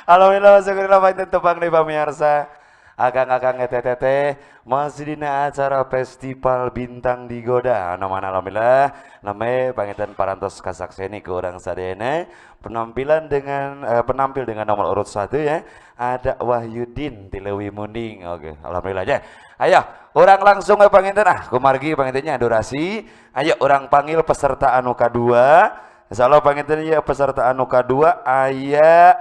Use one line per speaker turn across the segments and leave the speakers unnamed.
Alhamdulillah, syukurillah panginten tepang nih pamirsa. Akang-akang teteh masih dina acara Festival Bintang Digoda. Anu mana alhamdulillah namanya panginten parantos kasakseni ke orang sadayana penampilan dengan penampil dengan nomor urut 1 ya. Ada Wahyudin ti Leuwi Munding. Oke, alhamdulillah aja. Ayo, orang langsung ke panginten ah kumargi pangintennya durasi. Ayo orang panggil peserta anu kadua. Insyaallah panginten ya peserta anu kadua aya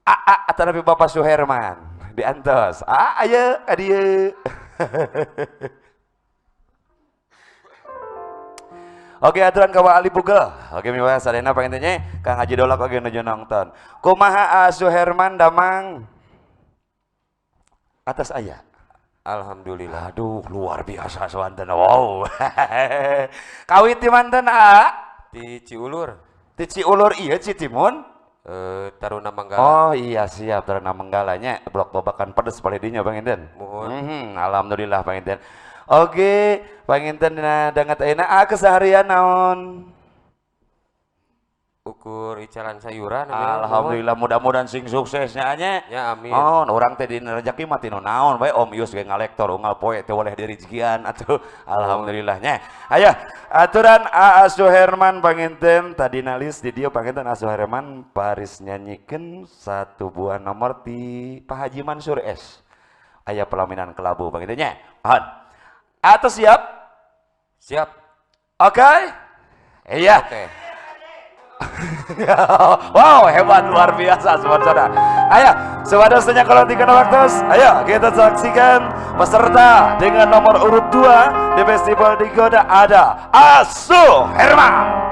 AA atau Nabi Bapak Suherman diantos. Ah, ayo ka dieu. Oke, aturan ka Ali Bugel. Oke, miwa sadayana pangintennya Kang Haji Dolak oge nuju nonton. Kumaha A Suherman damang? Atas aya.
Alhamdulillah.
Aduh, luar biasa swanten. Wow. Kawit di manten A?
Di Ciulur.
Di Ciulur iya Citimun?
Taruna Manggala.
Oh iya siap Taruna Manggalanya blok babakan pedes paledinya panginten.
Muhun.
Alhamdulillah panginten. Oke, panginten dina danget ayeuna ah keseharian naon?
Ukur icalan sayuran.
Alhamdulillah mudah-mudahan sing suksesnya nya.
Ya amin.
Oh, urang teh dina rezeki mah tinu naon bae Om Yus ge ngalektor unggal poe teh boleh direzekian atuh. Alhamdulillah nya. Ayo, aturan A Suherman panginten tadi nalis di dieu panginten A Suherman paris nyanyikeun satu buah nomor ti Pak Haji Mansur S. Aya pelaminan kelabu panginten nya. Mohon. Atau siap?
Siap.
Oke? Iya.
Oke.
Wow, hebat luar biasa saudara. Ayo, saudara kalau tiga waktu, ayo kita saksikan peserta dengan nomor urut 2 di Festival Digoda ada Asu Herman.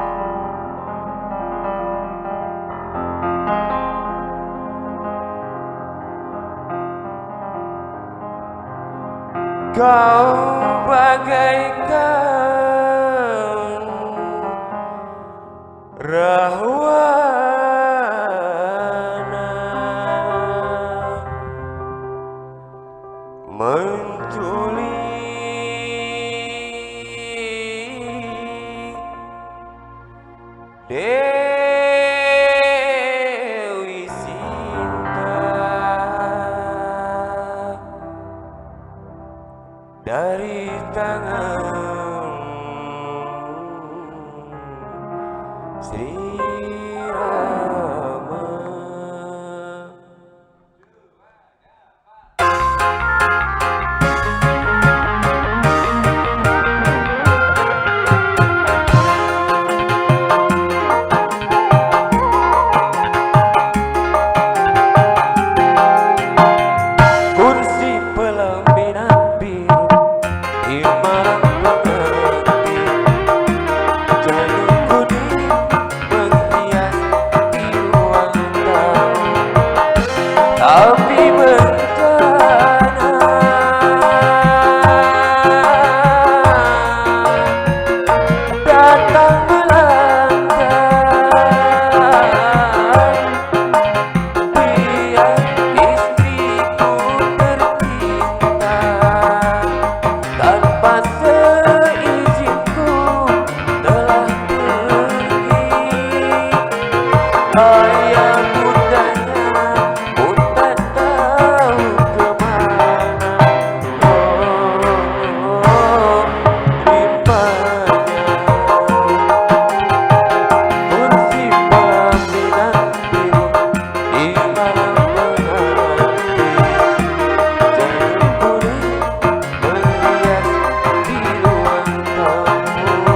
Kau bagaikan rahwana menculik Dewi Sinta dari tangan Sri Rama. Kursi pelaminan biru di malam pengantin, janur kuning menghias di ruang tamu, tapi bencana datang melanda. Dia istriku tercinta, tanpa seizinku telah pergi. Ayah bundanya pun tak tahu kemana. Oh, rimbanya kursi pelaminan biru di malam pengantin, janur kuning menghias di ruang tamu.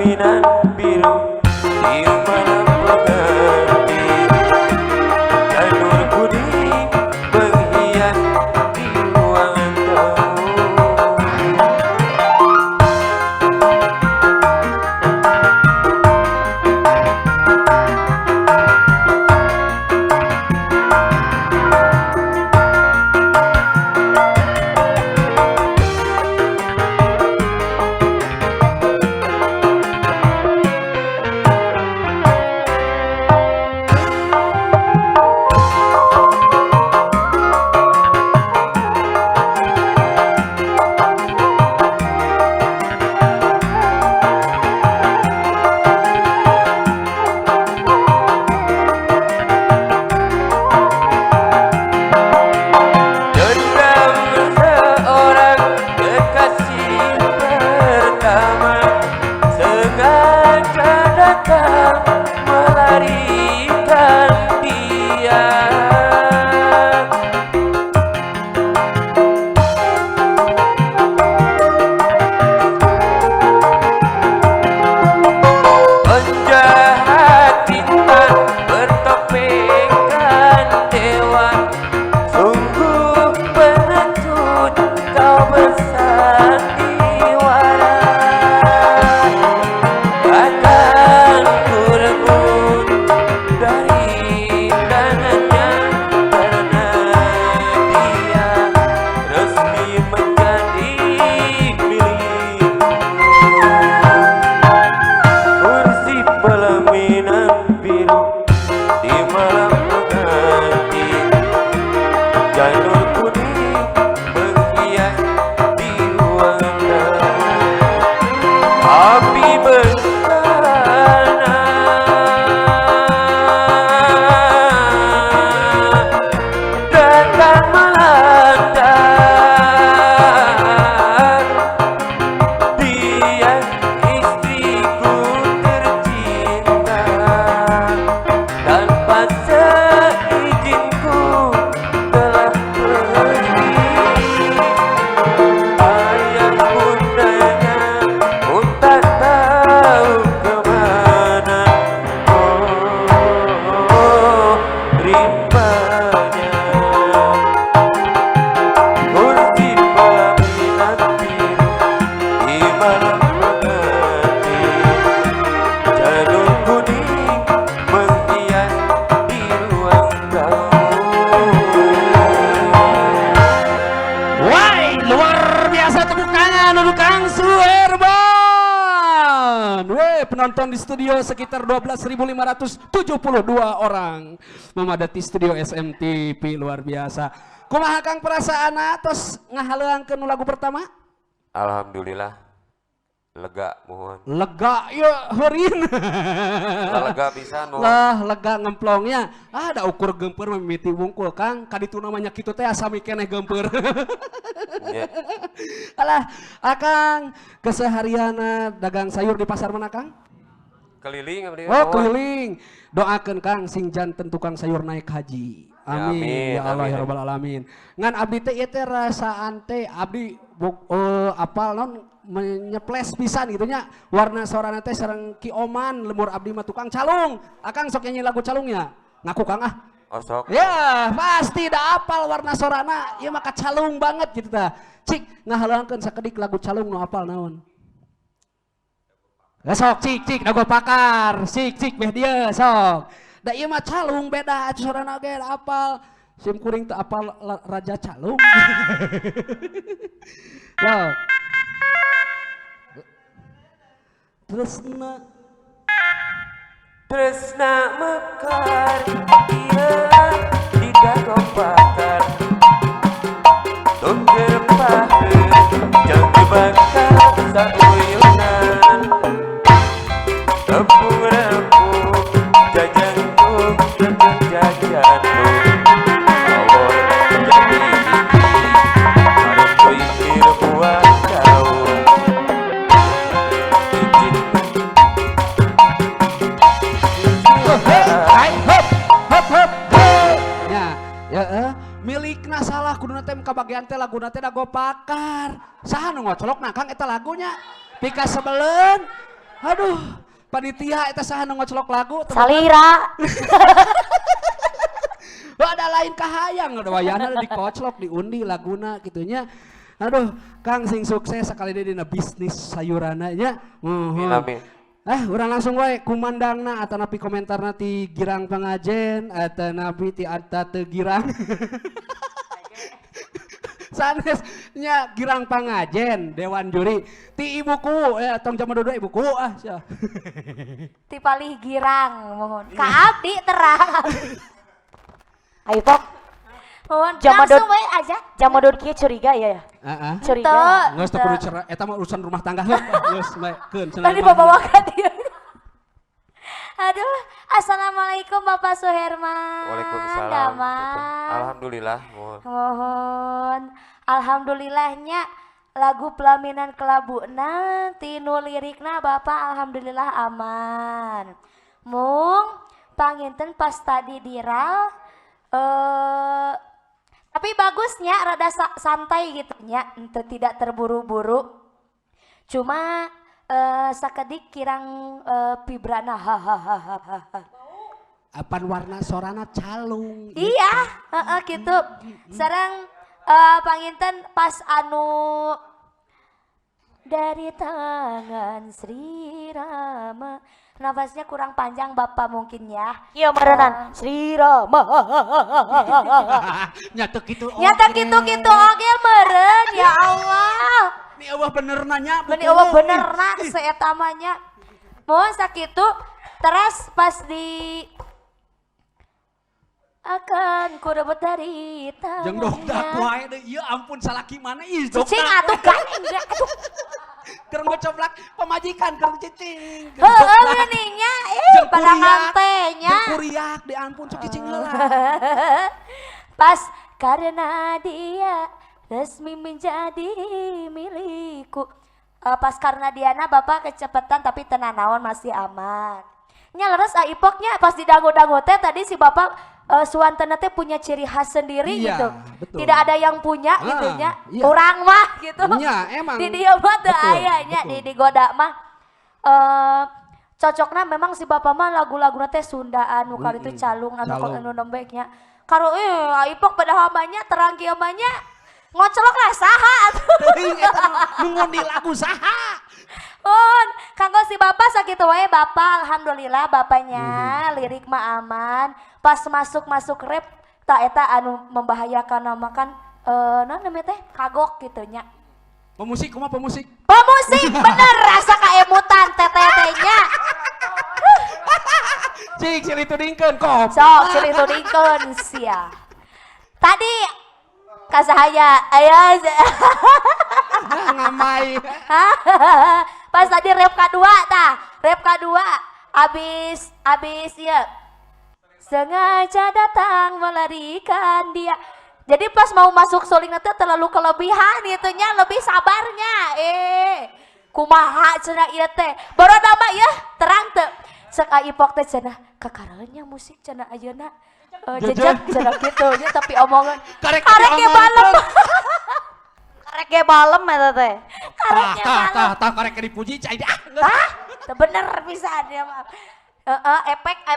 Pelaminan biru di malam pengantin, janur kuning menghias di ruangan tamu. Dendam seorang kekasih pertama, sengaja datang melarikan dia. Penjahat cinta bertopengkan dewa, sungguh pengecut kau bersandiwara. Akan ku rebut dari tangannya, karena dia resmi menjadi milikku. Kursi pelaminan biru di malam pengantin, janur kuning menghias di ruangan tamu. Api bencana datang melanda, dia istriku tercinta, tanpa seizinku telah pergi. Ayah bundanya pun tak tahu kemana. Oh, rimbanya. Kursi pelaminan biru di malam pengantin, janur kuning menghias di ruang tamu.
Wah, luar biasa, tepuk tangan untuk Kang Suherman. Weh, penonton di studio sekitar 12.572 orang memadati studio SMTV, luar biasa. Kumaha Kang perasaan atos ngahaleuangkeun lagu pertama?
Alhamdulillah lega, mohon.
Lega ya heurin.
Lega pisan, mohon.
Lah, lega ngemplongnya. Ah, da ukur gempeur mimiti wungkul Kang, kaditu namanya kitu teh sami keneh gempeur.
Ya.
Alah, Akang keseharian dagang sayur di pasar mana Kang?
Keliling abdi,
Oh,
mohon.
keliling. Doakeun Kang sing janten tukang sayur naik haji.
Ya,
Amin.
amin,
Ya Allah
amin.
ya rabbal alamin. Ngan abdi teh ieu teh rasaan teh abdi apal non menyeples pisan gitu nya. Warna sorana teh sareng Ki Oman, lemur abdi mah tukang calung. Akang sok nyanyi lagu calungnya. Ngaku Kang ah.
Oh, sok.
Ya, pasti dah apal warna sorana, ieu mah calung banget gitu tah. Cik ngahalangkeun sakedik lagu calung nu apal naon? Ya sok cik cik dago pakar, cik cik beh dia sok. Da ieu mah calung beda atuh sorana ge da apal. Sim kuring teu apal raja calung. Sok. Tresna
Tresna mekar dia tidak kau bakar, tungger pahe jangan dibakar sauyunan, tepung repuk jajan tuk tepung jajan tuk awor jadi hiji harus kuikir buah daun izin.
Hai, hop, hop, hop, hop. Ya, ya, milikna salah kuduna teh kabagian teh laguna teh dago pakar. Saha nu ngocolokna Kang eta lagunya? Pika sebeleun. Aduh, panitia eta saha nu ngoclok lagu?
Salira.
Ada lain kahayang ada wayahna dikoclok diundi laguna gitunya. Aduh, Kang sing sukses sekali deui dina bisnis sayuranna nya. Muhun.
Amin.
Urang langsung wae kumandangna atanapi komentarna ti Girang Pangajen atanapi ti Anta teu Girang. Sanes nya Girang Pangajen Dewan Juri ti ibuku ya tong jaman dua ibuku ah sia.
Ti palih Girang mohon. Ka abdi terang.
Ayo pok.
Mohon langsung wae aja.
Jamadon kieu curiga ya ya.
Heeh.
Curiga.
Geus teu kudu cerai eta mah urusan rumah tangga heuh. Geus baekeun cenah.
Tadi bawa ka dieu. Aduh, assalamualaikum Bapak Suherman.
Waalaikumsalam.
Damang.
Alhamdulillah, mohon.
Mohon. Alhamdulillahnya lagu pelaminan kelabuna tinu lirikna Bapak alhamdulillah aman. Mung panginten pas tadi diral tapi bagusnya rada santai gitu nya, ente tidak terburu-buru. Cuma sakedik kirang vibrana hahaha.
Apan warna sorana calung.
Iya, heeh gitu. Sareng panginten pas anu dari tangan Sri Rama. Nafasnya kurang panjang Bapak mungkin ya.
Iya merenan Sri Rama.
Nyata gitu.
Nyata gitu-gitu oge meren ya Allah.
Ini eueuh bener nanya.
Meni eueuh bener na seeta mah nya. Mohon sakitu terus pas di akan ku rebut dari tangannya.
Jeung dogdak wae deui. Ieu ampun salaki mana ih
Cicing atuh gandeng atuh.
Keur ngocoplak pamajikan keur cicing.
Heueuh geuning nya ih parangan teh nya.
Jeung kuriak di ampun sok cicing heula.
Pas karena dia resmi menjadi milikku. Pas karena Diana Bapak kecepatan tapi tenanawan masih aman. Nya leres ipoknya pas didangu-dangu teh tadi si Bapak suantana teh punya ciri khas sendiri
iya,
gitu.
Betul.
Tidak ada yang punya gitu nya.
Iya.
Kurang mah gitu.
Iya, emang.
Di dieu mah teu aya nya di digoda mah. Cocokna memang si Bapak mah lagu-laguna teh Sundaan nu kali itu calung anu anu nembe nya. Karo ipok padahal mah nya terang kieu mah nya ngocelok lah saha atuh.
Teuing eta nu ngundi lagu saha.
Pun, kanggo si Bapak sakitu wae Bapak, alhamdulillah bapaknya lirik mah aman. Pas masuk-masuk rap tak eta anu membahayakan nama kan naon namanya teh kagok gitu nya.
Pemusik kumaha pemusik?
Pemusik bener rasa kaemutan teteh-nya.
Cik silih tudingkeun kop.
Sok silih tudingkeun sia. Tadi kasahaya aya
ngamai.
Pas tadi rap kedua tah, rap kedua abis abis ya sengaja datang melarikan dia. Jadi pas mau masuk suling nanti terlalu kelebihan itunya, lebih sabarnya. Kumaha cenah ieu teh. Baru nama ya terang teu. Cek aipok teh cenah kakaranya musik cenah ayeuna. Jejak cenah kitu nya tapi omongan
karek
ge balem.
Karek ge balem eta teh.
Karek ge balem.
Tah tah karek ge dipuji cai ah.
Tah, teu bener pisan ya maaf. Efek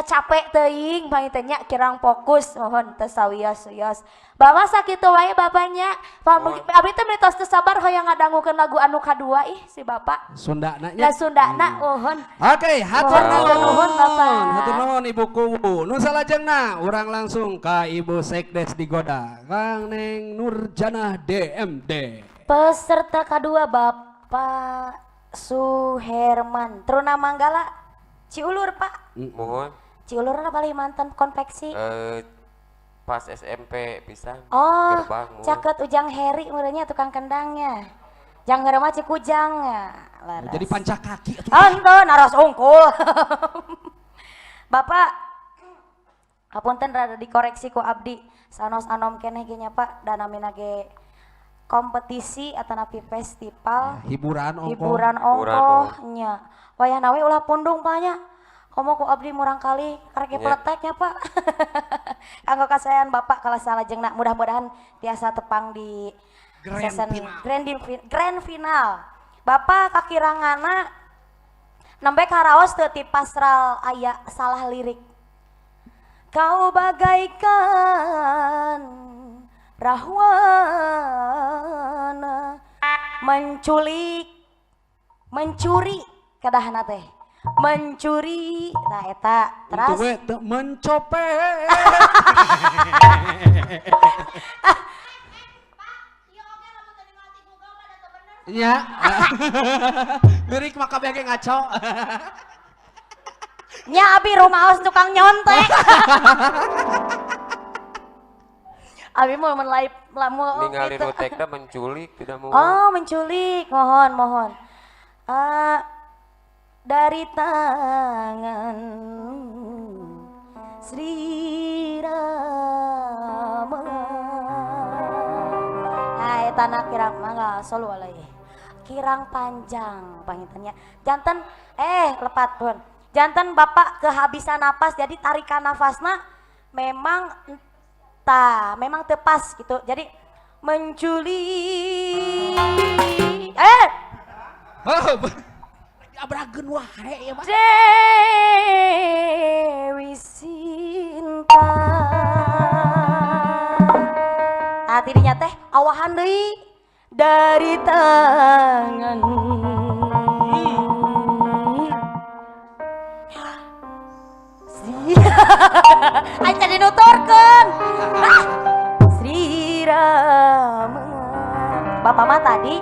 capek teuing panginten nya kirang fokus mohon teu sawios-wios. Bapak sakitu wae bapaknya. Abdi teh meni tos teu sabar hoyong ngadangukeun lagu anu kadua ih si bapak.
Sundana nya.
Lah Sundana mohon.
Oke, hatur
nuhun Bapak.
Hatur nuhun Ibu Kuwu. Nu salajengna urang langsung ka Ibu Sekdes digoda. Kang Neng Nurjanah DMD.
Peserta kadua Bapak Suherman Truna Manggala Ciulur Pak.
Mohon.
Ciulur paling mantan konveksi.
Pas SMP pisan.
Oh,
gerbang,
caket Ujang Heri meureunnya tukang kendangnya. Jang Heri mah Cikujang ya. Laras.
Jadi pancak kaki atuh.
Henteu naros unggul. Bapak hapunten rada dikoreksi ku abdi. Sanos anom keneh ge nya Pak, da namina ge kompetisi atanapi festival
ya, hiburan ongkoh.
Hiburan ongkoh nya. Wayahna we ulah pundung Pak nya. Komo ku abdi murang kali karek peletek nya Pak. Kanggo kasayan Bapak kalah salajengna mudah-mudahan tiasa tepang di grand season final. Grand final. Bapak kakirangana Nembe karaos teu ti pasral aya salah lirik. Kau bagaikan rahwana menculik, mencuri kedahna teh. Mencuri nah eta terus
Untung we teu mencopet. Nya. Lirik mah kabeh ge ngaco.
Nya abi rumaos tukang nyontek. Abi mau live lamu
Ningali
gitu.
nu tekna menculik tidak mau.
Oh, menculik. Mohon, mohon. Dari tangan Sri Rama. Nah, eta na kirang mangga solu alai. Kirang panjang pangintennya. Janten lepat pun. Janten bapak kehabisan napas jadi tarikan nafasna memang memang tepas gitu. Jadi menculik
Diabrakeun wae ya, Pak.
Dewi Sinta. Ah tidinya teh awahan deui dari tangan. Aing tadi nuturkeun. Ah! Sri Rama. Bapak mah tadi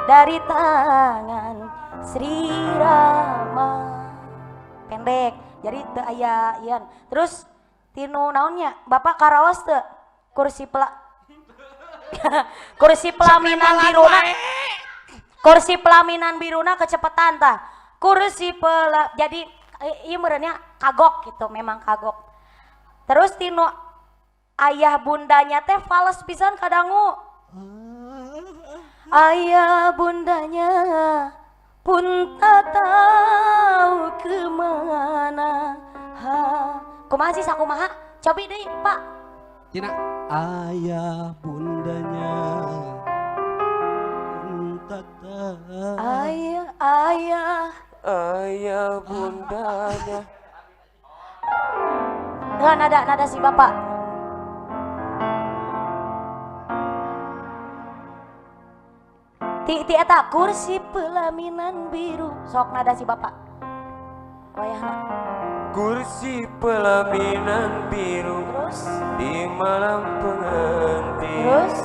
dari tangan Sri Rama. Pendek. Jadi teu aya ian. Terus tinu naonnya? Bapak karaos teu? Kursi kursi pelaminan biruna. Kursi pelaminan biruna kecepatan tah. Kursi jadi ieu meureunnya kagok gitu, memang kagok. Terus tinu ayah bundanya teh fales pisan kadangu. Ayah bundanya pun tak tahu kemana. Ha. Kumaha sih sakumaha? Cobi deui, Pak.
Cina ayah bundanya pun tak tahu.
Ayah, ayah.
Ayah bundanya.
Nah, nada si bapak. Ti eta kursi pelaminan biru. Sok nada si bapak. Wayahna.
Kursi pelaminan biru.
Terus
di malam pengantin.
Terus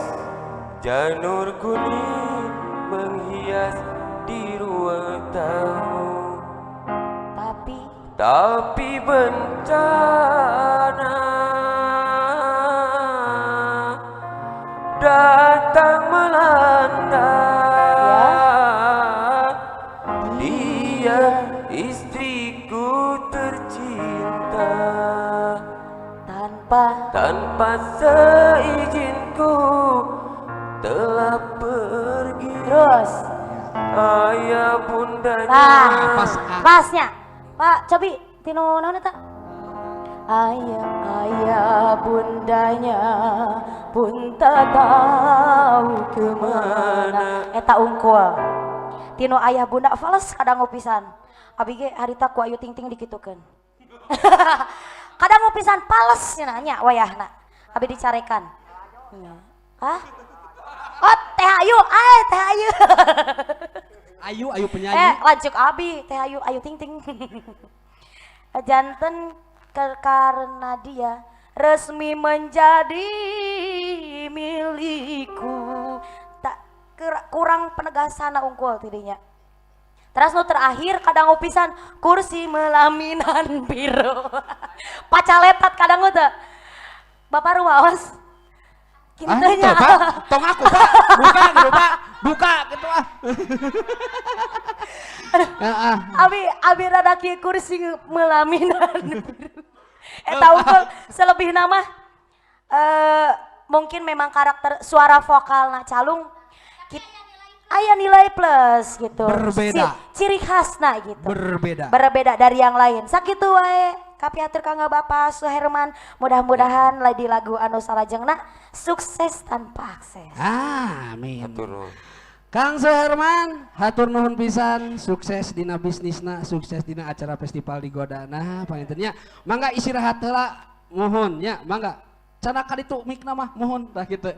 janur kuning menghias di ruang tamu. Tapi bencana datang melanda.
Ya.
Dia istriku tercinta. Tanpa seizinku telah pergi.
Terus
ayah bundanya.
Nah, pasnya Pak cobi tinu naon eta? Ayah, ayah bundanya pun tak tahu kemana. Eta ungkul. Tinu ayah bunda fales kadang pisan. Abi ge harita ku Ayu Ting Ting dikitukeun. Kadang pisan fales nya nya wayahna. Abi dicarekan. Hah? Oh, Teh Ayu, ay Teh Ayu.
Ayu, Ayu penyanyi.
Lanjut abi, Teh Ayu, Ayu Ting Ting. Janten karena dia resmi menjadi milikku. Tak kurang penegasan ungkul tidinya. Terus nu terakhir kadang pisan kursi melaminan biru. Pacaletat kadang teu. Bapak rumaos. Kintunya.
Ah, Pak. Tong aku, Pak. Buka gitu, Pak. Buka gitu ah.
Abi rada kieu kursi melaminan biru. Eta unggul selebih nama mungkin memang karakter suara vokal na calung aya nilai plus gitu.
Berbeda.
Ciri khasna gitu.
Berbeda.
Berbeda dari yang lain. Sakitu wae kapihatur kanggo Bapak Suherman, mudah-mudahan di lagu anu salajengna sukses tanpa akses.
Amin.
Atur.
Kang Suherman, hatur nuhun pisan, sukses dina bisnisna, sukses dina acara festival di Goda. Nah, panginten nya, mangga istirahat heula, mohon nya, mangga. Cana kaditu mikna mah, mohon tah kitu.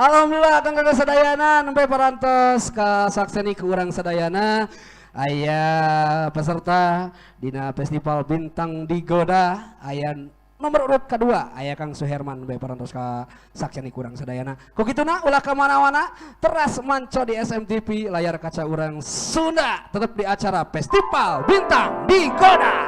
Alhamdulillah, Kang Kakak sadayana nembe parantos kasakseni ku urang sadayana, aya peserta dina Festival Bintang di Goda, aya nomor urut kedua, aya Kang Suherman, nembe parantos kasakseni ku urang sadayana. Ku kituna ulah ka mana-mana, teras manco di SMTV, layar kaca urang Sunda, tetap di acara Festival Bintang di Goda.